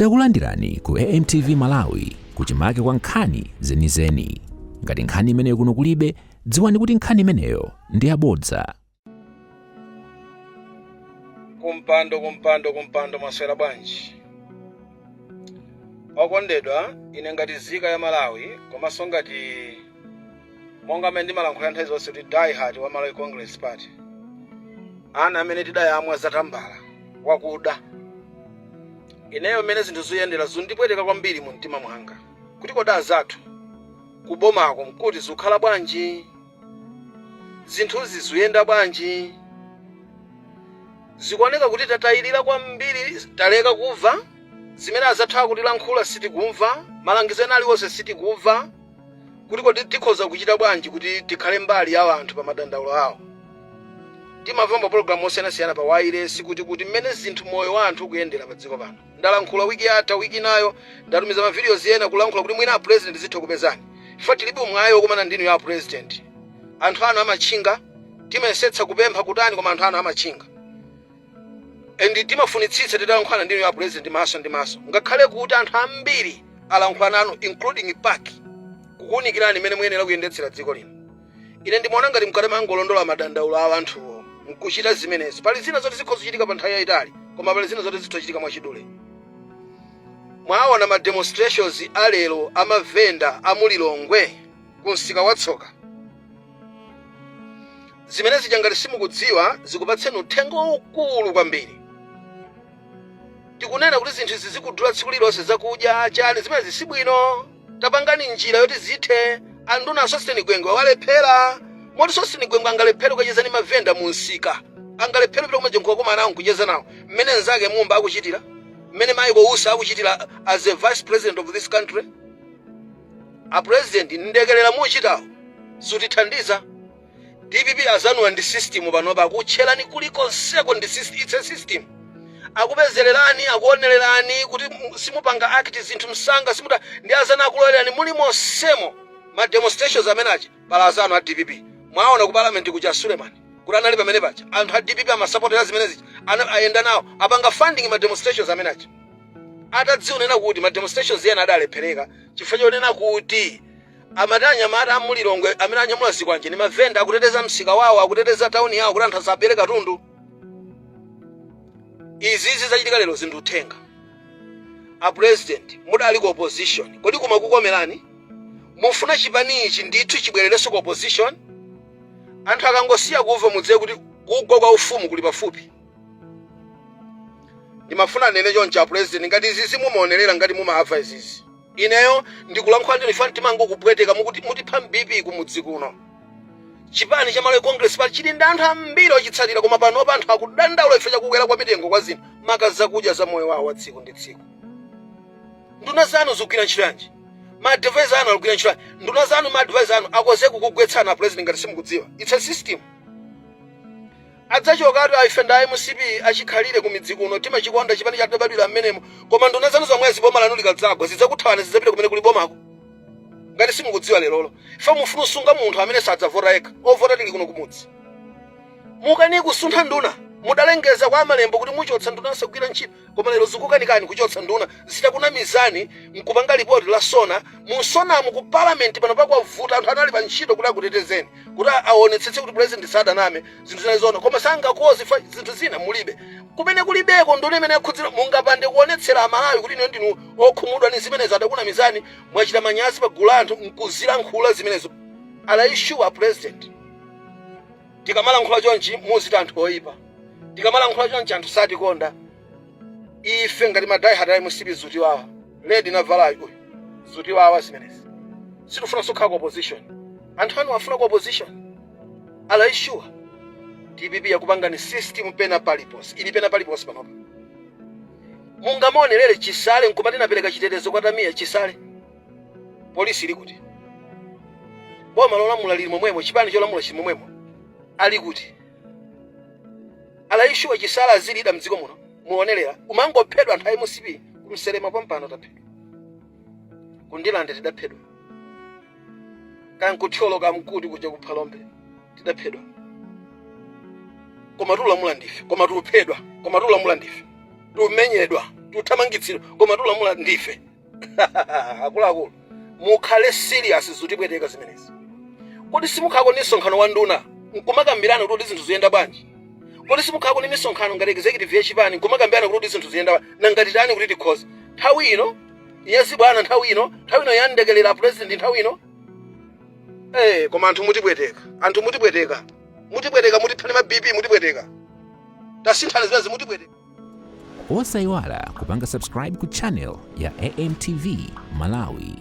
Takulandirani ku AMTV Malawi, kuchimake kwa nkhani zenizeni. Ngati nkhani imeneyo kuno kulibe, dziwani kuti nkhani imeneyo ndi yabodza. Kumpando, kumpando, kumpando, mwaswera bwanji okondedwa? Ine ngati nzika ya Malawi, komanso ngati monga amene ndimalankhula nthawi zonse kuti die hard wa Malawi Congress Party, ana amene tidayamwa zatambala wakuda, ineyo mmene zinthu ziyendera zundipweteka kwambiri mu mtima mwanga kuti kodi azathu kubomako mkuti zikukhala bwanji? Zinthuzi zikuyenda bwanji? Zikuoneka kuti tatayirira kwambiri, taleka kumva zimene azathu akutilankhula, sitikumva malangizo ena aliwonse, sitikumva kuti kodi tikhoza kuchita bwanji kuti tikhale mbali ya anthu pa madandaulo awo. Timamva mapulogalamu osiyanasiyana pa wireless kuti mmene zinthu, moyo wa anthu ukuyendera pa dziko pano. Ndalankhula wiki yatha, wiki inayo ndatumiza ma videos ena kulankhula kuti mwina a President zitha kupezani ife tilibe mwayi wokumana ndinu ya President. Anthu anu amatchinga, timayesetsa kupempha kutani, koma anthu anu amatchinga, and timafunitsitsa titalankhulana ndinu ya President maso ndi maso, ngakhale kuti anthu ambiri alankhula nanu, including PAC, kukuwunikirani mmene muyenera kuyendetsera dziko lino. Ine ndimaona ngati mkati mangolondola madandaulo a anthuwo nkuchita zimenezi. Pali zina zoti zikhoza kuchitika pa nthawi yayitali, koma pali zina zoti zitha kuchitika mwachidule. Mwaona ma demonstrations alero amavenda amulilongwe ku msika watsoka, zimene zija ngati simukudziwa, zikupatseni uthenga waukulu kwambiri. Tikunena kuti zinthu izi zikudula tsiku lililonse, zakudya, chani, zimene sibwino. Tapangani njira yoti zithe. Anduna Sosten Gwengwe walephera, moti Sosten Gwengwe angalephere kukacheza ndi mavenda mu msika, angalephere kupita kumajenkhula koma nawo nkucheza nawo mmene nzake Mumba akuchitira, mmene Michael Usi akuchitira as a vice president of this country. A President, ndekelera muchitawo sutithandiza. DPP azanuwa ndi system panopa, akutcherani kulikonseko ndi system. It's a system. Akupezererani, akuonererani kuti simupanga act zinthu msanga, simuta ndi azanu akulolerani muli monsemo. Ma demonstrations amene aja pala azanu a DPP. Mwaona ku parliament kuja Suleiman kuti anali pamene paja, anthu a DPP amasapotera zimene zija, ayenda nawo, apanga funding ma demonstrations amene aja, atadzionena kuti ma demonstrations ena adalephereka chifukwa chonena kuti amati anyamata amulilongwe amene anyamula zikwanje ndi mavenda akuteteza msika wawo, akuteteza tauni yawo kuti anthu asabere katundu. Izizi zachitika lero zinthu uthenga. A President, mudali ku opposition, kodi kumakukomerani? Mufuna chipani ichi ndithu chibwererenso ku opposition? Anthu akangosiya kumva, mudziwe kuti kugwa kwa ufumu kuli pafupi. Ndimafuna nene choncho, a President, ngati izizi mumaonerera, ngati mumamva izizi, ineyo ndikulankhula ndinu ifa mtimangokupweteka, mukuti mutipha BP kumudzi kuno. Chipani cha Malawi Congress Party chili ndi anthu ambiri ochitsatira, koma panopa anthu akudandaula ife chakukwera kwa mitengo kwa zinthu, maka zakudya za moyo wawo wa tsiku ndi tsiku. Nduna zanu zikugwira ntchito yanji? Ma advisor anu akugwira ntchito yanji? Nduna zanu, ma advisor anu akoze kukugwetsana, President, ngati simukudziwa. It's a system. Adzachokatu, ife nda MCP achikhalire ku midzi kuno, timachikonda chipani chatibadwira mmenemo, koma nduna zanu zomwezi boma lanu likadzagwa zidzakuthawani, zidzapita kumene kuli bomako, ngati simukudziwa lerolo. Ife mufuna usunga munthu amene sadzavota yekha, ovota tili kuno kumudzi. Mukani kusuntha nduna, mudalengeza kwa amalembo kuti muchotsa nduna asagwira ntchito, koma lero zikukanikani kuchotsa nduna zitakunamizani nkupanga ripoti la SONA. Mu SONAmu ku parliament pano pakwavuta anthu anali pa ntchito kuti akutetezeni, kuti aonetsetse kuti President sadaname, zinthu zina zona, koma sangakoze fa zinthu zina mulibe kumene kulibeko nduna imene yakhudzira. Mungapande kuonetsera Amalawi kuti inu ndinu okhumudwa ndi zimenezo, adakunamizani, mwachita manyazi pa gulu la anthu nkuzilankhula zimenezo. Are you sure, President? Tikamalankhula chonchi muziti anthu oyipa, tikamalankhula chonchi anthu satikonda. Ife ngati ma diehard a MCP zutiwawa red navalayo uyu, zutiwawa zimenezi. Sitifuna sokhala ku opposition, anthu anu afuna ku opposition. Are you sure? DPP yakupangani system pena paliponse, ili pena paliponse panopa. Mungamaonerere Chisale nkumati napereka chitetezo kwa Tamiya Chisale, polisi ili kuti? Boma lolamula lili momwemo, chipani cholamula chili momwemo, ali kuti? Are you sure? Chisale azilida mdziko muno muonerera, umangophedwa anthu a MCP kumselema pompano taphedwa, kundilande tidaphedwa, kankuthyolo kamkuti kuja kuphalombe tidaphedwa, koma tulamula ndife, koma tuphedwa, koma tulamula ndife, tumenyedwa, Tuthamangitsidwa, koma tulamula ndife. Akuluakulu, mukhale serious, zikutipweteka zimenezi. Kodi simukhalako ndi msonkhano wa nduna nkumakambirana kuti zinthu ziyenda bwanji? Kodi simukhalako ndi misonkhano ngati executive yachipani nkumakambirana kuti zinthu ziyenda bwanji? Nangati tani kuti tikhoze nthawi ino yazibwana, nthawi ino, nthawi ino yandekelera president, nthawi ino? Koma anthu mutipweteka, anthu mutipweteka, mutipweteka, mutiphani ma BP, mutipweteka. Tasinthani zimenezi, mutipweteka. Osayiwala kupanga subscribe ku channel ya AMTV Malawi.